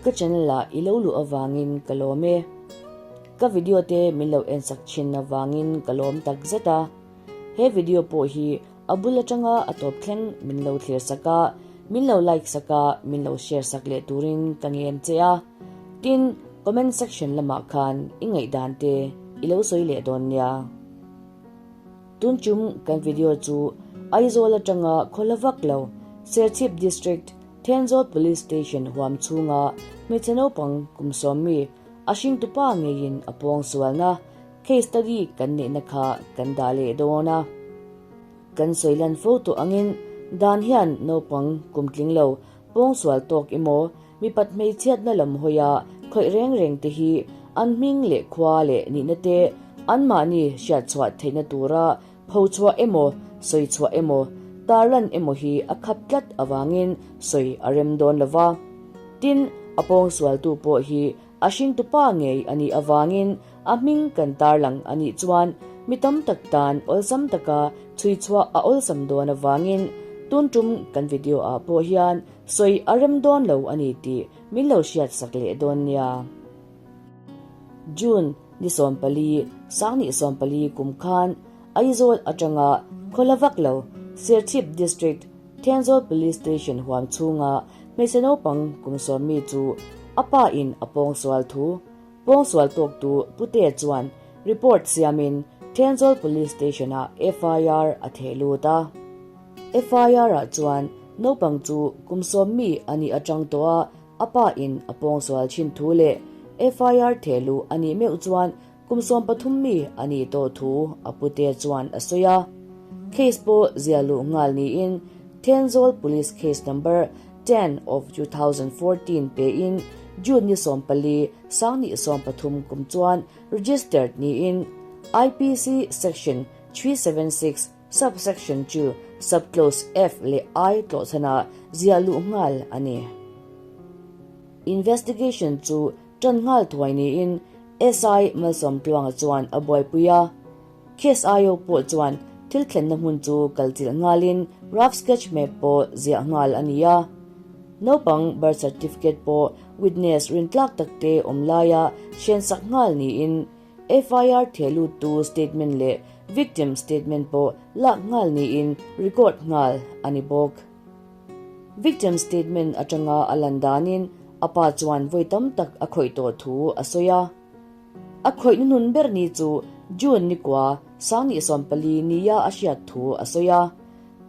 Ka channel ah i lo luh avangin ka lawm e. Ka video te min lo en sak thin avangin ka lawm tak zet a. He video pawh hi a bul atanga a tawp thleng min lo thlir sak a, min lo like sak a, min lo share sak leh turin ka ngen che a. Tin, comment section lamah khan i ngaihdan te i lo sawi leh dawn nia. Tun chum kan video chu Aizawl atanga khawla vak lo Serchhip District Thenzawl Police Station huam chhunga hmeichhe naupang kum sawmmi a hringtupa ngeiin a pawng sualna case study kan neihna kha kan dah leh dawn a. Kan sawi lan fo tawh angin dan hian naupang kum tling lo pawng sual tawk emaw mipat hmeichhiatna lam hawia khawih reng reng te hi an hming leh khua leh nihna te anmahni hriatchhuah theihna tura Pho chhuah emaw, sawi chhuah emaw, tarlan emaw hi a khap tlat avangin sawi a rem dawn lo va. Tin, a pawngsualtu pawh hi a hringtupa ngei a nih avangin a hming kan tarlang a nih chuan mi tam tak tan awlsam taka chhui chhuah a awlsam dawn avangin tun tum kan video ah pawh hian sawi a rem dawn lo a ni tih min lo hriatsak leh dawn nia. June ni 14, Sangni 14 kum khan Aizawl atanga khawla vak lo Serchhip District Thenzawl Police Station huam chhunga hmeichhe naupang kum sawmmi chu a pa in a pawngsual thu pawngsual tawktu Putea chuan report siamin Thenzawl Police Station ah FIR a theh lut a. FIR ah chuan naupang chu kum sawmmi a nih atang tawh a A pa in a pawngsual thin thu leh FIR thehluh a nih meuh chuan kum 13 mi a nih tawh thu a pute chuan a sawi a. Case pawh ziah luh nghal niin Thenzawl Police Case Number 10 of 2014 pein June ni 14, Sangni 13 kum chuan registered niin IPC Section 376 Sub-section chu sub-clause F leh I tlawhchhanah ziah luh nghal a ni. Investigation chu tan nghal thuai niin SI Malsawmtluanga chuan a buaipui a. Case IO pawh chuan thil thlenna hmun chu kal chilh nghalin rough sketch map pawh ziah nghal a ni a. Naupang birth certificate pawh witness rintlak takte awm laia hrensak nghal niin FIR thehluttu statement leh victim statement pawh lak nghal niin record nghal a ni bawk. Victim statement atanga a lan danin a pa chuan vawi tam tak a khawih tawh thu a sawi a. A khawih hnuhnun ber ni chu June nikua Sangni 14 nia a hriat thu a sawi a.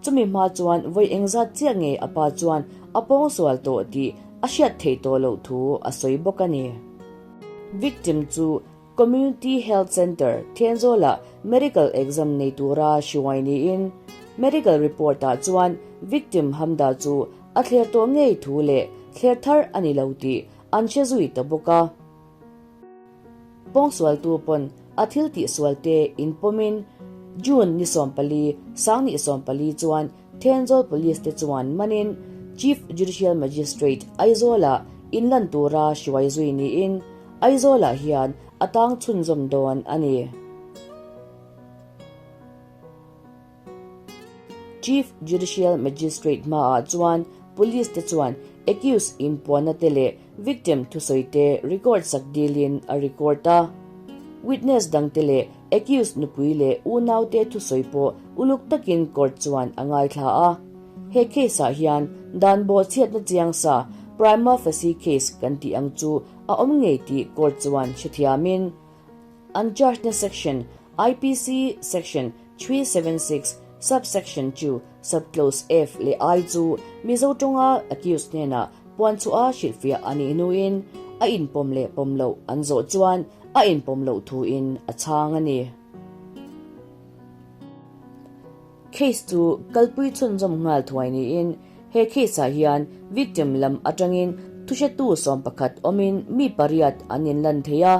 Chumi hma chuan vawi engzat chiah nge a pa chuan a pawngsual tawh tih a hriat theih tawh loh thu a sawi bawk a ni. Victim chu Community Health Centre, Thenzawlah medical exam nei tura hruai niin medical report-ah chuan victim Hamda chu a thler tawh ngei thu leh thler thar a ni lo tih an hre zui ta bawk a. Pawngsualtu pawn a thil tihsualte inpawmin June ni 14, Sangni 14 chuan Thenzawl Police te chuan manin Chief Judicial Magistrate Aizawlah inlan tura hruai zui niin Aizawlah hian a tang chhunzawm dawn a ni. Chief Judicial Magistrate hmaah chuan Police te chuan accused inpuanna te leh victim thusawi te record sak dilin a record a. Witness dangte leh accused nupui leh unaute thusawi pawh uluk takin court chuan a ngaithla a. He case ah hian dan bawhchhiatna chiang sa prima facie case kan tih ang chu a awm ngei tih court chuan hrethiamin an charge na section IPC section 376 subsection 2 subclause F leh I chu Mizo tawnga accused hnenah puanchhuah a hrilhfiah a nih hnuin a inpawm leh pawm loh an zawh chuan a inpawm loh thuin a chhang a ni. Case chu kalpui chhunzawm nghal thuai niin he case ah hian victim lam atangin thuhretu 11 awmin mi pariat an inlan thei a.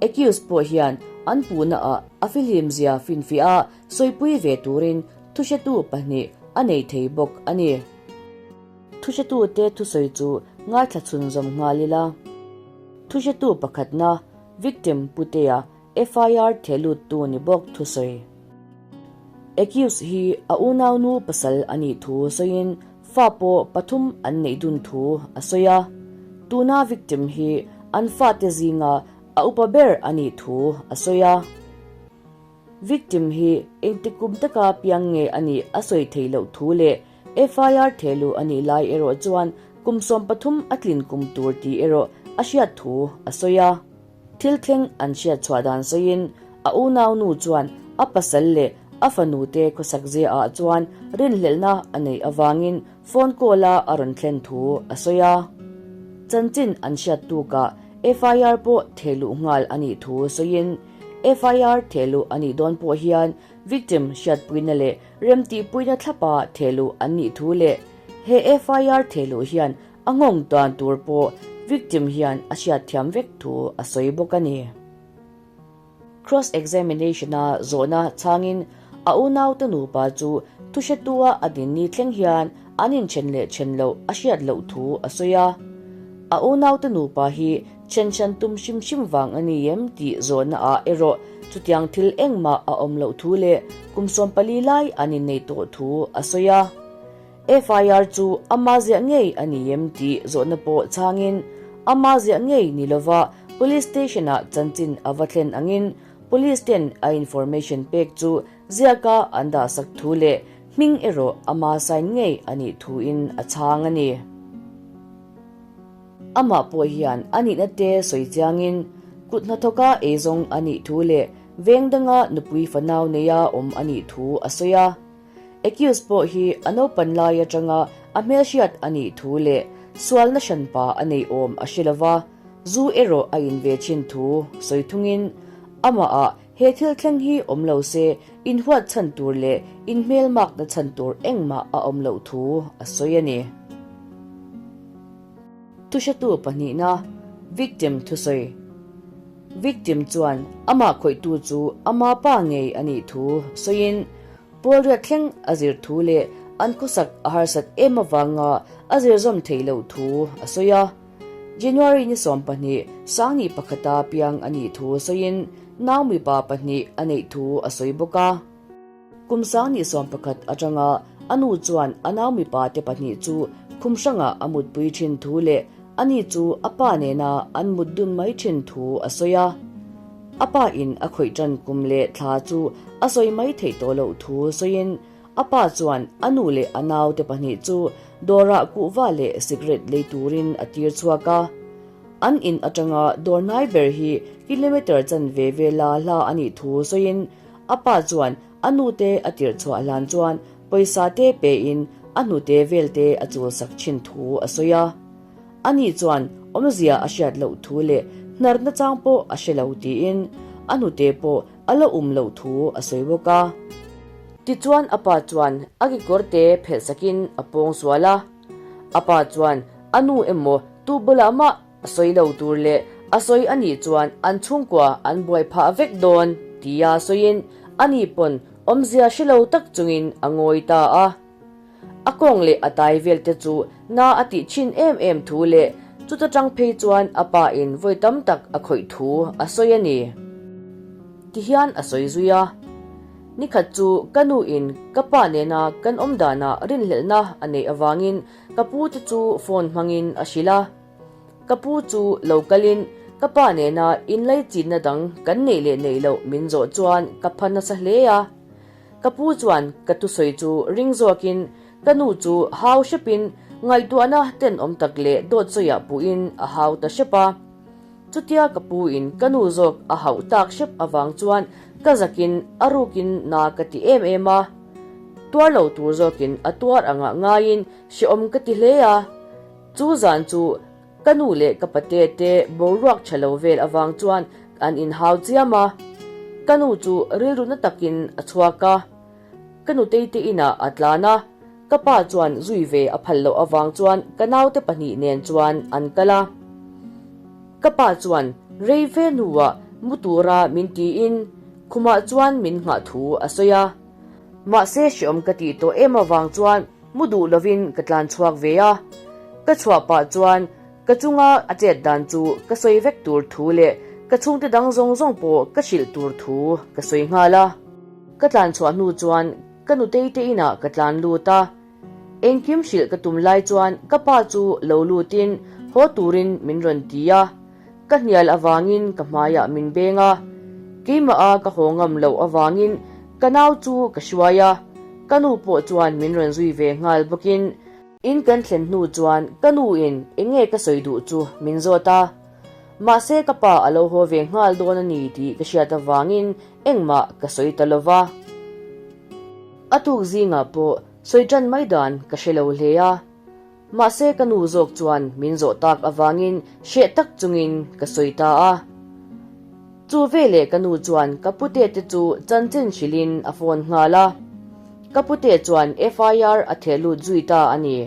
Accused pawh hian an puhna ah a fihlim zia finfiah a sawipui ve turin thuhretu pahnih a nei thei bawk a ni. Thuhretute thusawi chu ngaithla chhunzawm nghal ila. Thuhretu pakhatna, victim Putea, FIR thehluttu ni bawk thusawi. Accused hi a unaunu pasal a nih thu sawiin fa pawh pathum an neih dun thu a sawi a. Tuna victim hi an fate zinga a upa ber a nih thu a sawi a. Victim hi engti kum taka piang nge a nih a sawi theih loh thu leh FIR thehluh a nih lai erawh chuan kum 13 a tlin kum tur tih erawh a hriat thu a sawi a. Thil thleng an hriat chhuah dan sawiin a unaunu chuan a pasal leh a fanu te khawsak zia ah chuan rinhlelhna a neih avangin phone call a a rawn thlen thu a sawi a. Chanchin an hriat tukah FIR pawh thehluh nghal a nih thu sawiin FIR thehluh a nih dawn pawh hian victim hriatpuina leh remtihpuina thlapa thehluh an nih thu leh he FIR thehluh hian A nghawng tan tur pawh victim hian a hriatthiam vek thu a sawi bawk a ni. Cross examination-a zawhna chhangin a unaute nupa chu thuhretua a din ni thleng hian an inthen leh then loh a hriat loh thu a sawi a. A unaute nupa hi then hran tum hrim hrim vang a ni em tih zawhna ah erawh chutiang thil engmah a awm loh thu leh kum 14 lai an innei tawh thu a sawi a. FIR chu ama ziah ngei a ni em tih zawhna pawh chhangin, ama ziah ngei ni lova Police Station-ah chanchin a va thlen angin Police ten a information pek chu ziaka an dahsak thu leh hming erawh ama sign ngei a nih thuin a chhang a ni. Amah pawh hian a nihna te sawi chiangin kut hnathawka eizawng a nih thu leh veng danga nupui fanau neia awm a nih thu a sawi a. Accused pawh hi a naupan lai atanga a hmelhriat a nih thu leh sualna hranpa a nei awm a hre lova, zu erawh a in ve thin thu sawi thungin amahah he thil thleng hi awm lo se inhuat chhan tur leh inhmelmakna chhan tur engmah a awm loh thu a sawi a ni. Thuhretu pahnihna, Victim thusawi. Victim chuan amah khawihtu chu ama pa ngei a nih thu sawiin Pawl riat thleng a zir thu leh an khawsak a harsat em avanga a zir zawm theih loh thu a sawi a. January ni 12, Sangni pakhata piang a nih thu sawiin nau mipa pahnih a neih thu a sawi bawk a. Kum Sangni 11 atanga a nu chuan a nau mipa te pahnih chu khum hrangah a mutpui thin thu leh ani chu a pa nena an mut dun mai thin thu a sawi a. A pa in a khawih tan kum leh thla chu a sawi mai theih tawh loh thu sawiin a pa chuan a nu leh a naute pahnih chu dawrah kuhva leh cigarette lei turin a tir chhuak a. An in atanga dawr hnai ber hi kilometre chanve vela hla a nih thu sawiin a pa chuan a nute a tirh chhuah hlan chuan pawisa te pein a hnute velte a chul sak thin thu a sawi a. Ani chuan awmzia a hriat loh thu leh hnar nachang pawh a hre lo tiin a hnute pawh a la um loh thu a sawi bawk a. Tichuan a pa chuan a kekawr te phelh sakin a pawng sual a. A pa chuan a nu emaw tu bulah mah a sawi lo tur leh a sawi a nih chuan an chhungkua an buai phah vek dawn tia sawiin ani pawn awmzia hre lo tak chungin a ngawi ta a. A kawng leh a tai vel te chu na a tih thin em em thu leh chuta tang phei chuan a pa in vawi tam tak a khawih thu a sawi a ni. Tihian a sawi zui a, Nikhat chu ka nu in ka pa nena kan awm danah rinhlelhna a neih avangin ka pu te chu phone hmangin a hrilh a. Ka pu chu lo kalin ka pa nena inlaichinna dang kan neih leh neih loh min zawh chuan ka pha nasa hle a. Ka pu chuan ka thusawi chu ring zawkin ka nu chu hau hrepin ngaihtuahna tenawm tak leh dawt sawiah puhin a hau ta hrep a. Chutia ka pu in ka nu zawk a hauh tak hrep avang chuan ka zakin a rukin na ka ti em em a. Tuar lo tur zawkin a tuar angah ngaiin hrehawm ka ti hle a. Chu zan chu Ka nu leh ka pate te boruak tha lo vel avang chuan an inhau chiam a, ka nu chu rilru na takin a chhuak a, ka nutei te inah a tlan a, ka pa chuan zui ve a phal loh avang chuan ka naute pahnih nen chuan an kal a. Ka pa chuan rei ve hnuah mu tura min tiin khumah chuan min nghah thu a sawi a, mahse hreawm ka tih tawh em avang chuan Mu duh lovin ka tlan chhuak ve a, ka chhuah pah chuan ka chunga a chet dan chu ka sawi vek tur thu leh ka chhungte dang zawng zawng pawh ka hrilh tur thu ka sawi nghal a. Ka tlan chhuah hnu chuan ka nutei te inah ka tlan lut a, engkim hrilh ka tum lai chuan ka pa chu lo lutin. haw turin min rawn ti a, ka hnial avangin ka hmaiah min beng a, keimah a ka haw ngam loh avangin ka nau chu ka hruai a, ka nu pawh chuan min rawn zui ve nghal bawkin. In kan thlen hnu chuan ka nu in enge ka sawi duh chu min zawt a, mahse ka pa a lo haw ve nghal dawn a ni tih ka hriat avangin engmah ka sawi ta lo va. A tuk zingah pawh sawi tan mai dan ka hre lo hle a, mahse ka nu zawk chuan min zawh tak avangin hreh tak chungin ka sawi ta a. Chu veleh ka nu chuan ka pute te chu chanchin hrilhin a phone nghal a. Ka pute chuan FIR a theh lut zui ta a ni.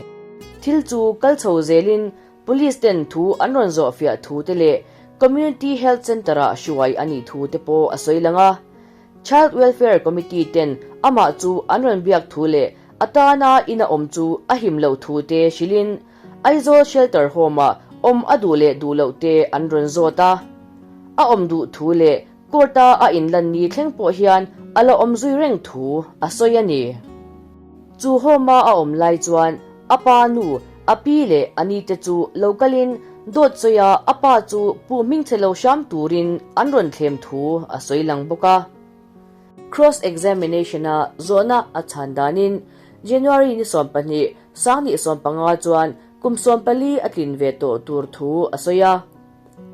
Thil chu kal chho zelin Police ten thu an rawn zawh fiah thu te leh Community Health Centre-ah hruai a nih thu te pawh a sawi lang a. Child Welfare Committee ten amah chu an rawn biak thu leh a tana ina awm chu a him loh thu te hrilhin Aizawl Shelter Home-ah awm a duh leh duh loh te an rawn zawt a. A awm duh thu leh court-a a inlan ni thleng pawh hian a la awm zui reng thu a sawi a ni. Chu home-a a awm lai chuan a pa nu, a pi leh a ni te chu lo kalin dawt sawia a pa chu puh hmingchhe lo hram turin an rawn thlem thu a sawi lang bawk a. Cross examination-a zawhna a chhan danin January ni 12, Sanghnih 15 chuan kum 14 a tlin ve tawh tur thu a sawi a.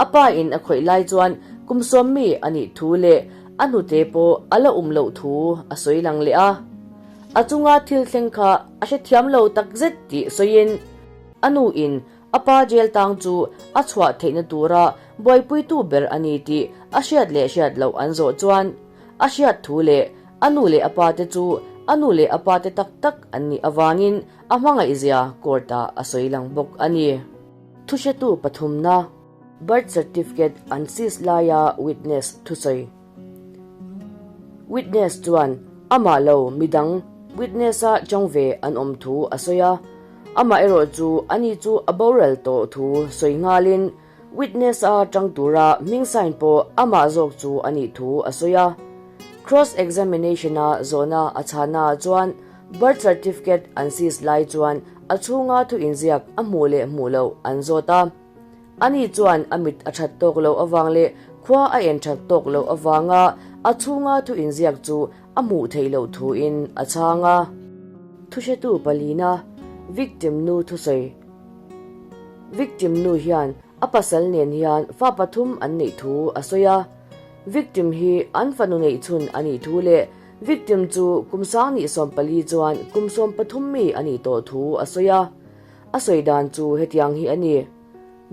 A pa in a khawih lai chuan kum sawm mi a nih thu leh a hnute pawh a la um loh thu a sawi lang leh a. A chunga thil thleng kha a hrethiam lo takzet tih sawiin a nu in a pa jail tang chu a chhuah theihna tura buaipuitu ber a ni tih a hriat leh hriat loh an zawh chuan a hriat thu leh a nu leh a pa te chu a nu leh a pa te tak tak an nih avangin a hmangaihzia court ah a sawi lang bawk a ni. Thuhretu pathumna, Birth certificate an seize laia witness thusawi. Witness chuan amah lo midang witness-a chang ve an awm thu a sawi a, amah erawh chu ani chu a boral tawh thu sawi nghalin witness-a chang tura hming sign pawh amah zawk chu a nih thu a sawi a. Cross examination-a zawhna a chhana chuan Birth certificate an seize lai chuan a chhunga thu inziak a hmuh leh hmuh loh an zawt a. Ani chuan a mit a that tawk loh avang leh khua a en that tawk loh avanga a chhunga thu inziak chu a hmuh theih loh thuin a chhang a. Thuhretu palina, Victim nu thusawi. Victim nu hian a pasal nen hian fa pathum an neih thu a sawi a. Victim hi an fanu neihchhun a nih thu leh Victim chu kum sang 24 chuan kum 13 mi a nih tawh thu a sawi a. A sawi dan chu hetiang hi a ni.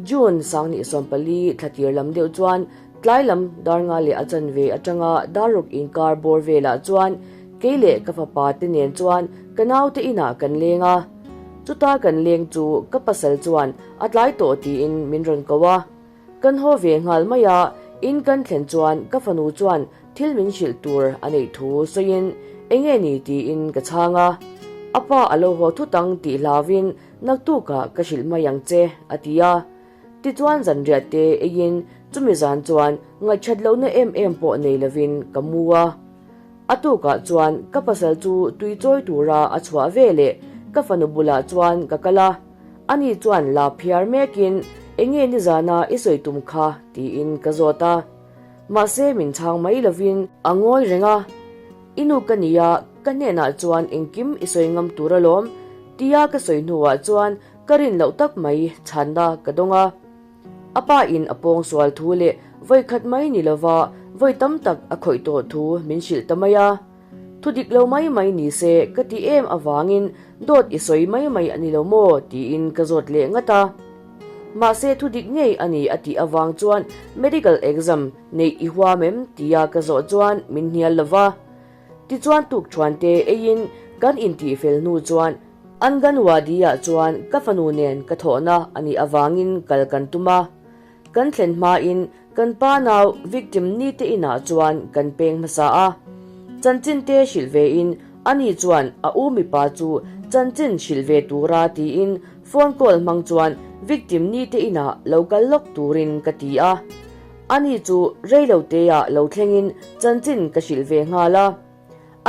June 2014 thla tir lam deuh chuan tlai lam dar nga leh a chanve atanga dar ruk inkar bawr velah chuan kei leh ka fapa te nen chuan ka naute inah kan leng a. Chuta kan leng chu ka pasal chuan a tlai tawh tiin min rawn ko a. Kan haw ve nghal mai a, in kan thlen chuan ka fanu chuan thil min hrilh tur a neih thu sawiin enge ni tiin ka chhang a. A pa a lo haw thut ang tih hlauvin naktukah ka hrilh mai ang che a ti a. Tichuan zanriah te eiin chumi zan chuan ngaihchat lohna em em pawh nei lovin ka mu a. A tukah chuan ka pasal chu tui chawi tura a chhuah veleh ka fanu bulah chuan ka kal a. Ani chuan la phiar mekin, Enge nizana i sawi tum kha? tiin ka zawt a. Mahse min chhang mai lovin a ngawi reng a. I nu ka nia, ka hnenah chuan engkim i sawi ngam tur alawm, tia ka sawi hnuah chuan ka rin loh tak mai chhanna ka dawng a. A pa in a pawng sual thu leh vawi khat mai ni lova vawi tam tak a khawih tawh thu min hrilh ta mai a. Thu dik lo mai mai ni se ka ti em avangin dawt i sawi mai mai a ni lo maw tiin ka zawt leh ngat a. Mahse thu dik ngei a ni a tih avang chuan medical exam neih i huam em tia ka zawh chuan min hnial lo va. Tichuan tukṭhuan te eiin kan intihfel hnu chuan Anganwadi-ah chuan ka fanu nen ka thawhna a nih avangin kal kan tum a. Kan thlen hmain kan pa nau victim ni te inah chuan kan peng hmasa a. Chanchin te hrilh vein ani chuan a u mipa chu chanchin hrilh ve tura tiin phone call hmang chuan victim ni te inah lo kal lawk turin ka ti a. Ani chu reiloteah lo thlengin chanchin ka hrilh ve nghal a.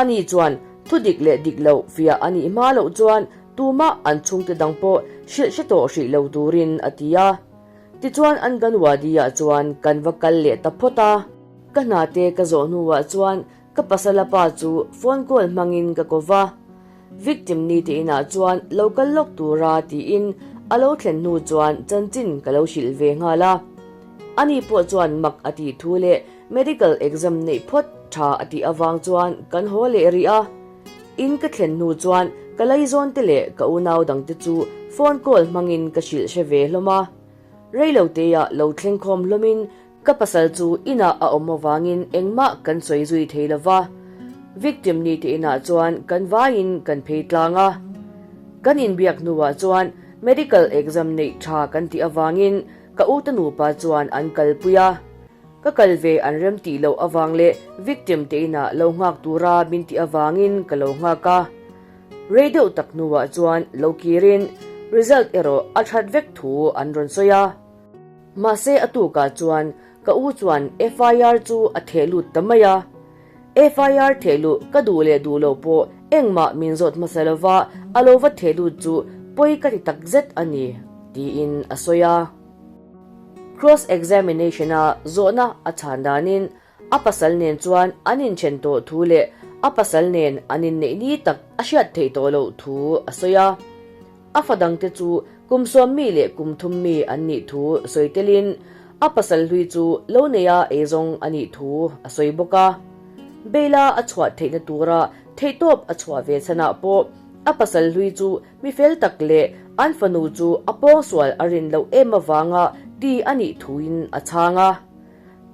Ani chuan thu dik leh dik loh fiah a nih hma loh chuan tumah an chhungte dang pawh hrilh hre tawh hrih lo turin a ti a. Tichuan Anganwadi-ah chuan kan va kal leh ta phawt a. Ka hna te ka zawh hnuah chuan ka pasala pa chu phone call hmangin ka ko va. Victim ni te inah chuan lo kal lawk tura tiin a lo thlen hnu chuan chanchin ka lo hrilh ve nghal a. Ani pawh chuan mak a tih thu leh medical exam neih phawt tha a tih avang chuan kan haw leh rih a. In ka thlen hnu chuan ka laizawn te leh ka unau dang te chu phone call hmangin ka hrilh hre ve hlawm a. Reiloteia lo thleng khawm hlawmin Ka pasal chu inah a awm avangin engmah kan sawi zui thei lo va, victim ni te inah chuan kan vaiin kan phei tlang a. Kan inbiak hnuah chuan medical exam neih tha kan tih avangin ka ute nupa chuan an kalpui a. Ka kal ve an rem tih loh avang leh victim te inah lo nghak tura min tih avangin ka lo nghak a. Rei deuh tak hnuah chuan lo kirin result erawh a that vek thu an rawn sawi a. Mahse a tukah chuan ka u chuan FIR chu a theh lut ta mai a. FIR theh luh ka duh leh duh loh pawh engmah min zawt hmasa lova a lo va theh lut chu pawi ka ti tak zet a ni, tiin a sawi a. Cross examination-a zawhna a chhan danin A pasal nen chuan an inthen tawh thu leh a pasal nen an inneih ni tak a hriat theih tawh loh thu a sawi a. A fa dangte chu kum sawm mi leh kum thum mi an nih thu sawi telin a pasal hlui chu lo neia eizawng a nih thu a sawi bawk a. Bail-a a chhuah theihna tura theihtawp a chhuah ve chhanah pawh a pasal hlui chu mi fel tak leh an fanu chu a pawngsual a rin loh em avanga ti a nih thuin a chhang a.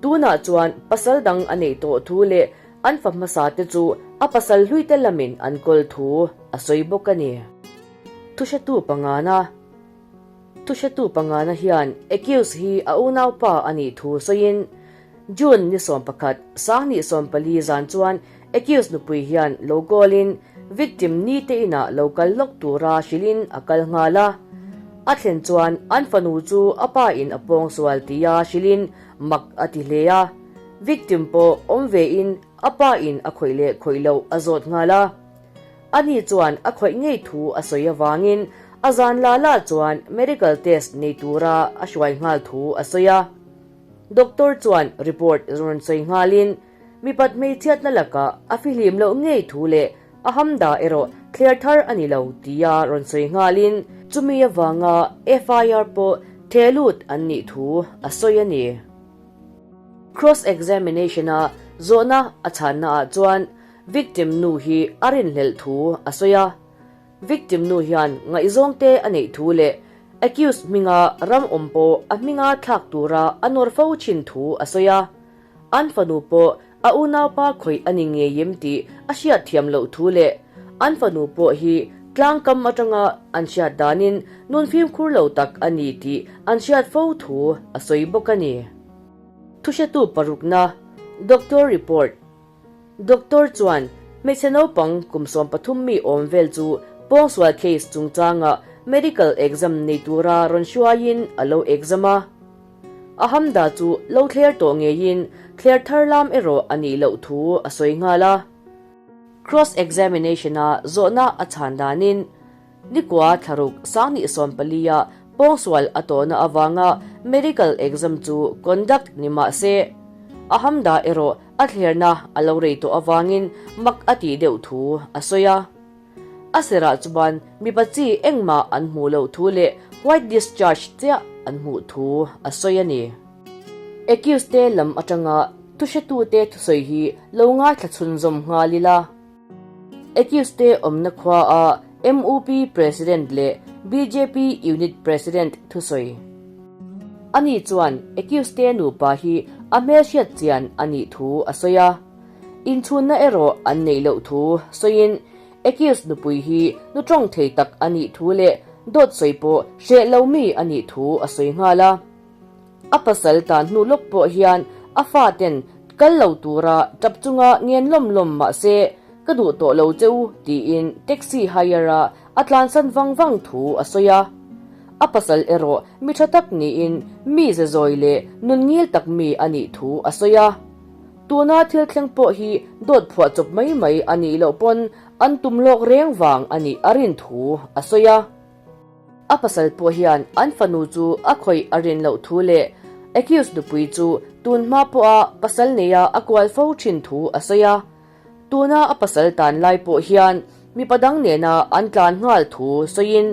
Tunah chuan pasal dang a neih tawh thu leh an fa hmasa te chu a pasal hlui te lamin an kawl thu a sawi bawk a ni. Thuhretu pangana Thuhretu pangana hian accused hi a unaupa a nih thu sawiin June ni 11, 2014 zan chuan accused nupui hian lo kawlin victim ni te inah lo kal lawk tura hrilhin a kal nghal a. A thlen chuan an fanu chu a pa in a pawngsual tia hrilhin mak a ti hle a. Victim pawh awm ve in a pa in a khawih leh khawih loh a zawt nghal a. Ani chuan a khawih ngei thu a sawi avangin a zan la la chuan medical test nei tura a hruai nghal thu a sawi a. Doctor chuan report rawn sawi nghalin mipat hmeichhiatna lakah a fihlim loh ngei thu leh A hamda erawh thler thar a ni lo tia rawn sawi nghalin chumi avanga FIR pawh theh lut an nih thu a sawi a ni. Cross examination-a zawhna a chhannaah chuan victim nu hi a rinhlelh thu a sawi a. Victim nu hian ngaihzawngte a neih thu leh accused hminga ram awm pawh a hminga thlak tura a nawr fo thin thu a sawi a. An fanu pawh A unaupa khawih a ni ngei em tih a hriat thiam loh thu leh an fanu pawh hi tlangkam atanga an hriat danin nun fimkhur lo tak a ni tih an hriat fo thu a sawi bawk a ni. Thuhretu parukna, Doctor Report, Doctor chuan hmeichhe naupang kum 13 mi awm vel chu pawngsual case chungchanga medical exam nei tura rawn hruaiin a lo exam a. A hamda chu lo thler tawh ngeiin thler thar lam erawh a nih loh thu a sawi nghal a. Cross examination-a zawhna a chhan danin Nikua thlaruk 2014-a pawngsual a tawhna avanga medical exam chu conduct ni mah se, a hamda erawh a thlerna a lo rei tawh avangin mak a tih deuh thu a sawi a. A serah chuan mipa chi engmah an hmuh loh thu leh white discharge chiah an hmuh thu a sawi a ni. Accused te lam atanga thuhretute thusawi hi lo ngaithla chhunzawm nghal ila. Accused te awmna khua a MUP President leh bjp Unit President thusawi. Ani chuan accused te nupa hi a hmelhriat chian a nih thu a sawi a. Inchhunna erawh an neih loh thu sawiin Accused nupui hi nu tawng thei tak a nih thu leh dawt sawi pawh hreh lo mi a nih thu a sawi nghal a. A pasal tan hnu lawk pawh hian a faten kal lo tura tap chunga ngen lawm lawm mah se ka duh tawh lo che u tiin taxi hire-a a tlansan vang vang thu a sawi a. A pasal erawh mi tha tak niin mi ze zawi leh nun ngil tak mi a nih thu a sawi a. Tuna thil thleng pawh hi dawt phuah chawp mai mai a nih loh pawn an tum lawk reng vang a nih a rin thu a sawi a. A pasal pawh hian an fanu chu a khawih a rin loh thu leh accused nupui chu tun hma pawha pasal neia a kual fo thin thu a sawi a. Tuna a pasal tan lai pawh hian mipa dang nena an tlan nghal thu sawiin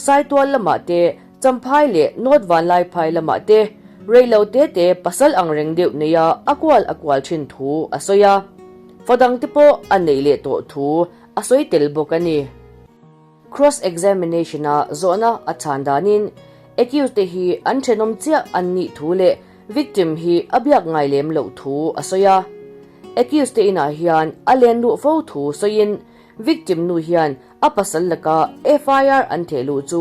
Saitual lamah te, Champhai leh North Vanlaiphai lamah te reilo te te pasal ang reng deuh neia a kual a kual thin thu a sawi a. Fa dang te pawh a neih leh tawh thu a sawi tel bawk a ni. Cross examination a zawhna a chhan danin accused te hi an thenawm chiah an nih thu leh victim hi a biak ngai lem loh thu a sawi a. Accused te inah hian a len luh fo thu sawiin victim nu hian a pasal laka FIR an theh luh chu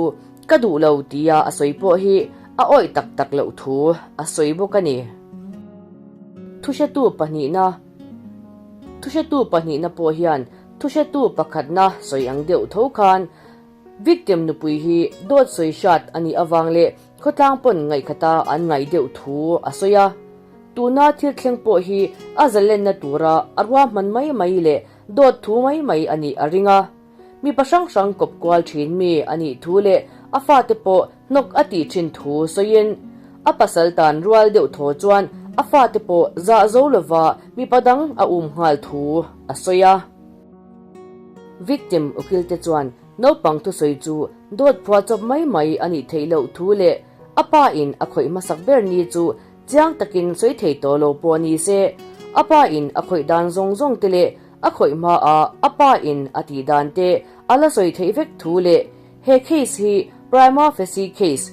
ka duh lo tia a sawi pawh hi a awih tak tak loh thu a sawi bawk a ni. Thuhretu pahnihna Thuhretu pahnihna pawh hian Thuhretu pakhatna sawi ang deuh tho khan victim nupui hi dawt sawi hrat a nih avang leh khawtlang pawn ngaihkhata an ngaih deuh thu a sawi a. Tuna thil thleng pawh hi a zalenna tura a ruahman mai mai leh dawt thu mai mai a nih a ring a. Mipa hrang hrang kawp kual thin mi a nih thu leh a fate pawh hnawk a tih thin thu sawiin a pasal tan rual deuh thaw chuan a fate pawh zah zo lova mipa dang a um nghal thu a sawi a. Victim ukil te chuan naupang thusawi chu dawt phuah chawp mai mai a nih theih loh thu leh a pa in a khawih hmasak ber ni chu chiang takin sawi thei tawh lo pawh ni se a pa in a khawih dan zawng zawng te leh a khawih hmaah a pa in a tih dan te a la sawi theih vek thu leh He case hi prima facie case,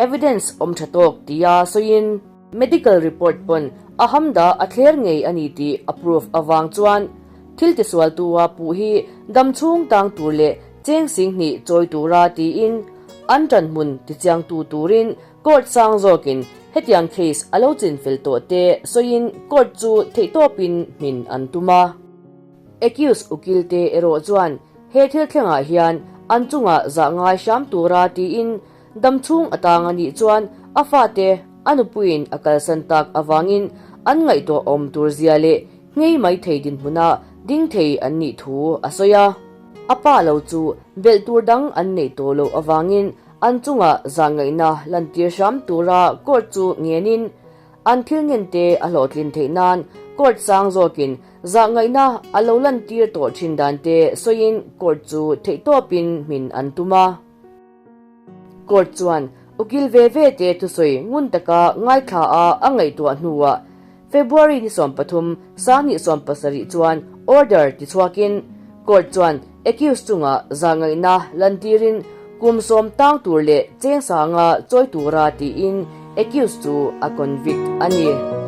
evidence awm tha tawk tia sawiin, medical report pawn a hamda a thler ngei a ni tih a proof avang chuan thil tisualtua puh hi damchhung tang tur leh cheng singhnih chawi tura tiin an tanhmun tichiangtu turin court sang zawkin hetiang case a lo chinfel tawh te sawiin court chu theihtawpin hmin an tum a. Accused ukil te erawh chuan he thil thlengah hian an chungah zah ngai hram tura tiin damchhung a tang a nih chuan a fate a nupuiin a kalsan tak avangin an ngaihtuah awm tur zia leh nghei mai thei dinhmuna ding thei an nih thu a sawi a. A pa lo chu belh tur dang an neih tawh loh avangin an chungah zah ngaihna lantir hram tura court chu ngenin An thil ngente a hlawhtlin theih nan court sang zawkin zahngaihna a lo lantir tawh thin dan te sawiin court chu theihtawpin hmin an tum a. Court chuan ukil ve ve te thusawi ngun taka ngaithla a a ngaihtuah hnuah February ni 13 2017 chuan order tichhuakin court chuan accused chunga zahngaihna lantirin kum sawm tang tur leh cheng sanga chawi tura tiin accused chu a convict a ni.